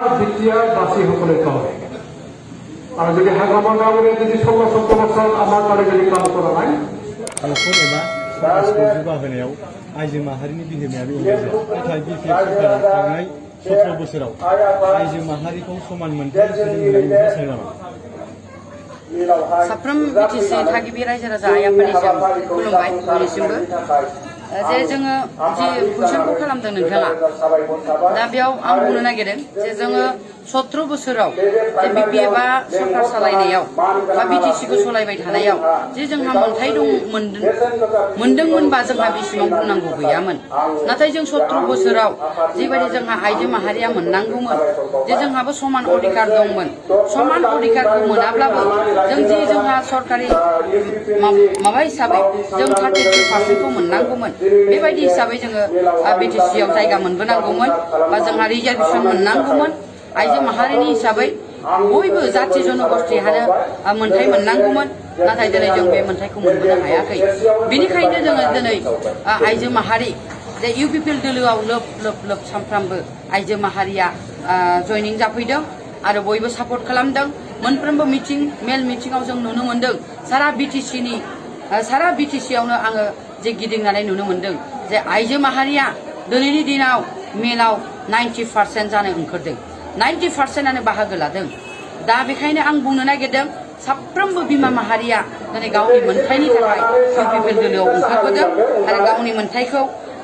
BTR বাসী সকলে কয় আৰু যদি হাগ্ৰামা গাঁৱৰে যদি 16-17 বছৰ আমাৰ কাৰণে যদি কাম কৰা নাই न'खर एबा समाजखौ जौगाहोनायाव आइजो माहारिनि बिहोमायाबो एंगारजाया नाथाय बिपिएफ सरकारा थांनाय 17 बोसोराव आइजो माहारिखौ समान मोनथाय होदों होननानै नोंथाङा सानो नामा? साफ्रोम बिटिसि थागिबि रायजो राजा आइ आफानिसिम खुलुमबाय बयनिसिमबो जे जोङो जि कुइसनखौ खालामदों नोंथाङा दा बेयाव आं बुंनो नागिरदों जे जोङो 17 बोसोराव जे बिपिएफआ सरकार सालायनायाव बा बिटिसिखौ सालायबाय थानायाव जे जोंहा मोनथाय मोनदोंमोनबा जोंहा बेसेबां बुंनांगौ गैयामोन नाथाय जों 17 बोसोराव जिबायदि जोंहा आइजो माहारिया मोननांगौमोन जे जोंहाबो समान अधिकार दंमोन समान अधिकारखौ मोनाब्लाबो जों जि जोंहा सरकारि माबा हिसाबै जों 33% मोननांगौमोन बेबायदि हिसाबै जोङो बिटिसिआव जायगा मोनबोनांगौमोन बा जोंहा रिजार्भेसन मोननांगौमोन आइजो माहारिनि हिसाबै बयबो जाथि जनगोष्ठीहानो मोनथाय मोननांगौमोन नाथाय दिनै जों बे मोनथायखौ मोनबोनो हायाखै बेनिखायनो जोङो दिनै आइजो माहारि जे इउपिपिएल दोलोआव लोब सानफ्रामबो आइजो माहारिया जयनिं जाफैदों आरो बयबो सापर्ट खालामदों मोनफ्रोमबो मेल मिटिंआव जों नुनो मोनदों सारा बिटिसिआवनो आङो जे गिदिंनानै नुनो मोनदों जे आइजो माहारिया दिनैनि दिनाव मेलाव 90% जानो ओंखारदों 90%आनो बाहागो लादों दा बेखायनो आं बुंनो नागिरदों साफ्रोमबो बिमा माहारिया दिनै गावनि मोनथायनि थाखाय इउपिपिएल दोलोआव ओंखारबोदों आरो गावनि मोनथायखौ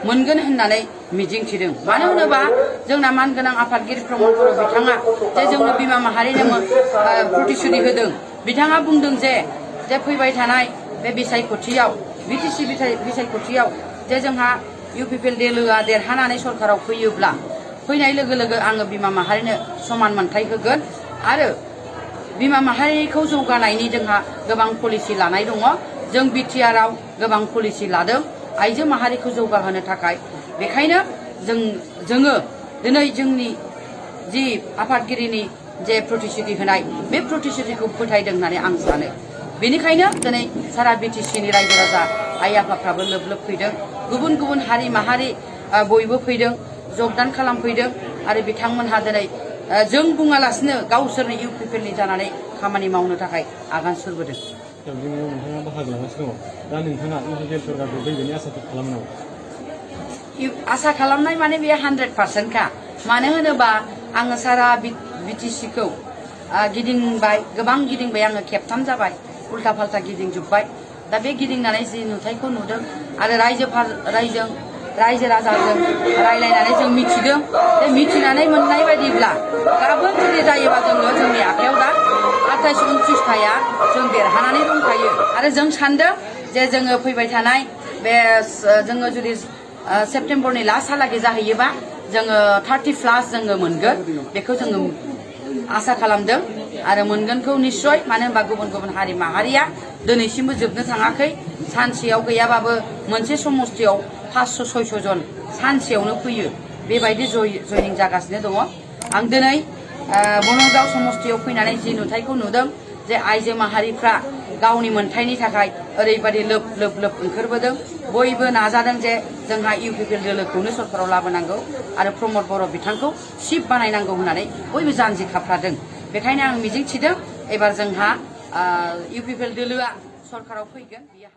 मोनगोन होननानै मिजिंथिदों मानो होनोबा जोंना मानगोनां आफादगिरि प्रमद बर' बिथाङा जे जोंनो बिमा माहारिनो प्रतिश्रुति होदों बिथाङा बुंदों जे फैबाय थानाय बे बिसायख'थियाव बिटिसि बिसायख'थियाव जे जोंहा इउपिपिएल दोलोआ देरहानानै सरकाराव फैयोब्ला फैनाय लोगो लोगो आङो बिमा माहारिनो समान मोनथाय होगोन आरो बिमा माहारिखौ जौगानायनि जोंहा गोबां पलिसि लानाय दङ जों बिटिआरआव गोबां पलिसि लादों आइजो माहारिखौ जौगाहोनो थाखाय बेखायनो जोङो दिनै जोंनि जि आफादगिरिनि जे प्रतिश्रुति होनाय बे प्रतिश्रुतिखौ फोथायदों होननानै आं सानो बेनिखायनो दिनै सारा बिटिसिनि रायजो राजा आइ आफाफ्राबो लोब फैदों गुबुन गुबुन हारि माहारि बयबो फैदों जगदान खालामफैदों आरो बिथांमोनहा दिनै जों बुङालासिनो गावसोरनो इउपिपिएलनि जानानै खामानि मावनो थाखाय आगान सुरबोदों नोंथाङा बाहागो लागासिनो दङ दा नोंथाङा इउपिपिएल सरकारखौ फैगोननि आसाखौ खालामनांगौ आसा खालामनाय माने बेयो 100% खा मानो होनोबा आङो सारा बिटिसिखौ गिदिंबाय गोबां गिदिंबाय आङो खेबथाम जाबाय उल्था फाल्था गिदिंजोब्बाय दा बे गिदिंनानै जि नुथायखौ नुदों आरो रायजो राजाजों रायलायनानै जों मिथिदों बे मिथिनानै मोननाय बायदिब्ला गाबोन जुदि जायोबा जोंनि आखायाव दा 28-29थाया जों देरहानानै दंखायो आरो जों सानदों जे जोङो फैबाय थानाय बे जोङो जुदि सेप्तेम्बरनि लास्टहालागै जाहैयोबा जोङो 30+ जोङो मोनगोन बेखौ जोङो आसा खालामदों आरो मोनगोनखौ निस्सय मानो होनबा गुबुन गुबुन हारि माहारिया दिनैसिमबो जोबनो थाङाखै सानसेयाव गैयाबाबो मोनसे समस्थियाव 500-600 जन सानसेयावनो फैयो बेबायदि जयनिं जागासिनो दङ आं दिनै बनगाव समस्थियाव फैनानै जि नुथायखौ नुदों जे आइजो माहारिफ्रा गावनि मोनथायनि थाखाय ओरैबायदि लोब ओंखारबोदों बयबो नाजादों जे जोंहा इउपिपिएल दोलोखौनो सरकाराव लाबोनांगौ आरो प्रमद बर' बिथांखौ चिफ बानायनांगौ होननानै बयबो जानजि खाफ्रादों बेखायनो आं मिजिंथिदों एबार जोंहा इउपिपिएल दोलोआ सरकाराव फैगोन बियो